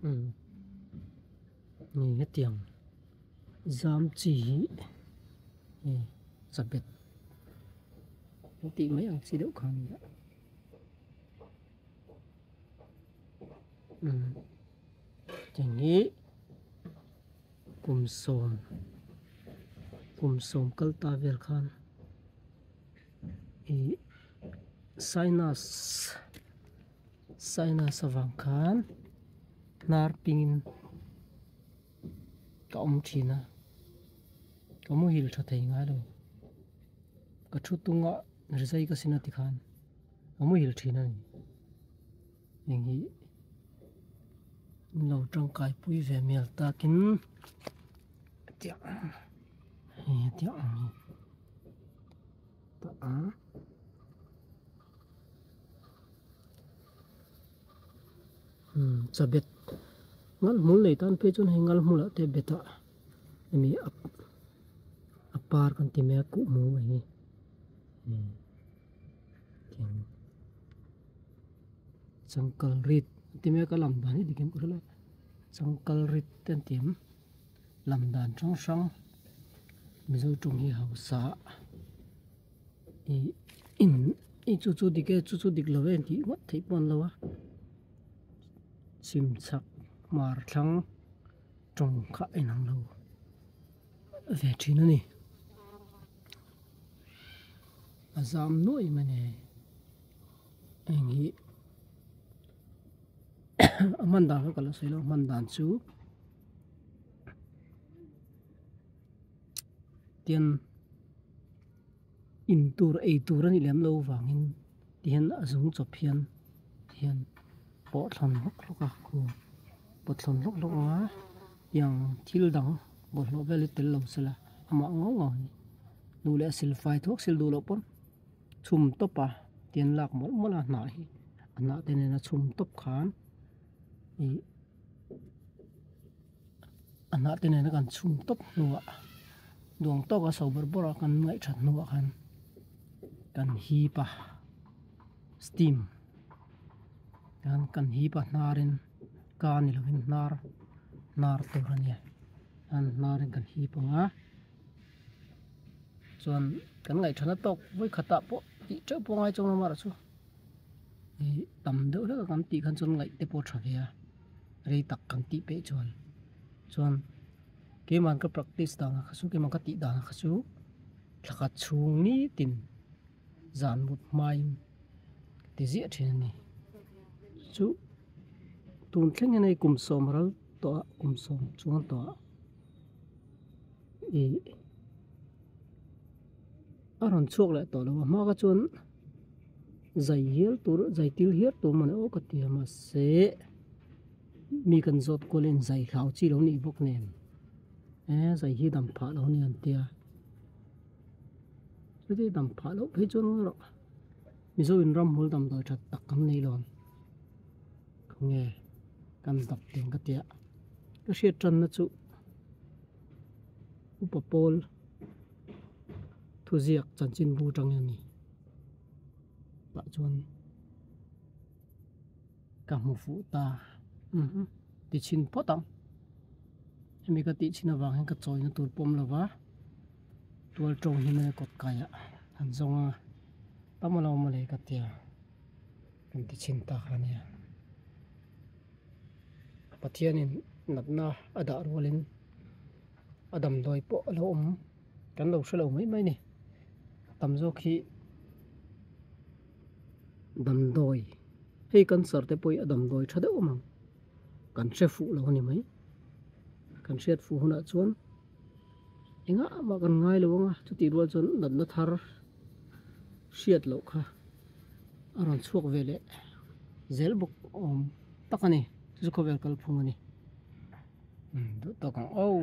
Umm ni hetiang zam chi hi hei chabet an tih mai ang chi deuh kha a ni a umm tiang hi kum sawm kum sawm kal ta vel khan ih sinus sinus avang khan hnar pingin ka awm thin a ka muhil tha thei ngai lo ka thu tunga rizai ka sin a tikhan ka muhil thin a ni heng hi an lo tangkai pui ve hmel takin tiang hei tiang ang hi tah a. Umm chabet ngal hmul nei tan phei chuan hei ngal hmulah te bet ah hemi a a par kan ti mai a kuhmu mai hi umm tiang changkal rit an ti mai a ka lam dan hi dik em ka hre lo changkal rit te an ti em lam dan hrang hrang mizo tawng hi hausa. Ih in ih chu chu dik e chu chu dik lo e tih ngawt theih pawh an lo a chhim chhak hmar thlang tawng kha a inang lo ve thin a ni a zam nuai mai a ni heng hi a hman dan kha ka la sawi lo a hman dan chu tian. In tur ei tur a nih lem lo vangin tihian a zung chawp hian tihian pawh thlawn hlawk hlawk a khu pawt thlawn hlawk hlawk ang a tiang thil dang bawlhhlawh vel hi tel lo sela amah ngau ngau hi duh leh a sil fai thuak sil duh loh pawn chhum tawp a tihian lak mawlh mawlh a hnah hi a hnah te nena chhum tawp khan ih a hnah te nena kan chhum tawp hnuah duang tawka so bawrh bawrh a kan ngaih that hnuah khan kan hip a steam tichuan kan hip a hnarin ka ni lovin hnar hnar tur a nia chuan hnarin kan hip ang a chuan kan ngaih thatna tawk vawi khatah pawh tih teuh pawh a ngai chuang lo amaherawhchu ih tam deuh hlek a kan tih khan chuan ngaih te pawh a tha ve a rei tak kan tih peih chuan chuan. Keimah ka practice dan kha chu keimah ka tih dan kha chu thla khat chhung nitin zan mut hmain ka ti ziah thin a ni. Chu tun thleng hian hei kum sawm ral tawh a kum sawm chuang tawh a ih a rawn chhuak leh tawh lo a hma kha chuan zai hial tur zai til hial tur mawni aw ka ti a mahse. Mi kan zawt kual in zai hlau chi lo nih bawk nen e zai hi dam phah lo ni an tia chuti dam phah loh phei chuan ngawi rawh mizo in ramhmul damdawi that tak kan nei lo khawnge kan dap teng ka tia ka hriat tan na chu upa pawl thuziak chanchinbu tang hian a ni tah chuan. Ka hmu fuh ta umm ti chhin phawt ang hemi ka tih chhin avang hian ka chawina tur pawm lo va tual tawng hi mawni kawt kaiah an zawng a tam a lo mawle ka tia kan ti chhin ta kha ania Pathianin natna a dah rualin a damdawi pawh a lo awm kan lo hre lo mai mai a ni tam zawk hi. Damdawi hei cancer te pawh hi a damdawi tha deuh awm ang kan hre fuh lo a ni mai kan hriat fuh hunah chuan engah mah kan ngai lo ang a chutih rual chuan natna thar hriat loh kha a rawn chhuak ve leh zel bawk awm tak a ni chu chu khawvel kalphung a ni duh tawk ang aw.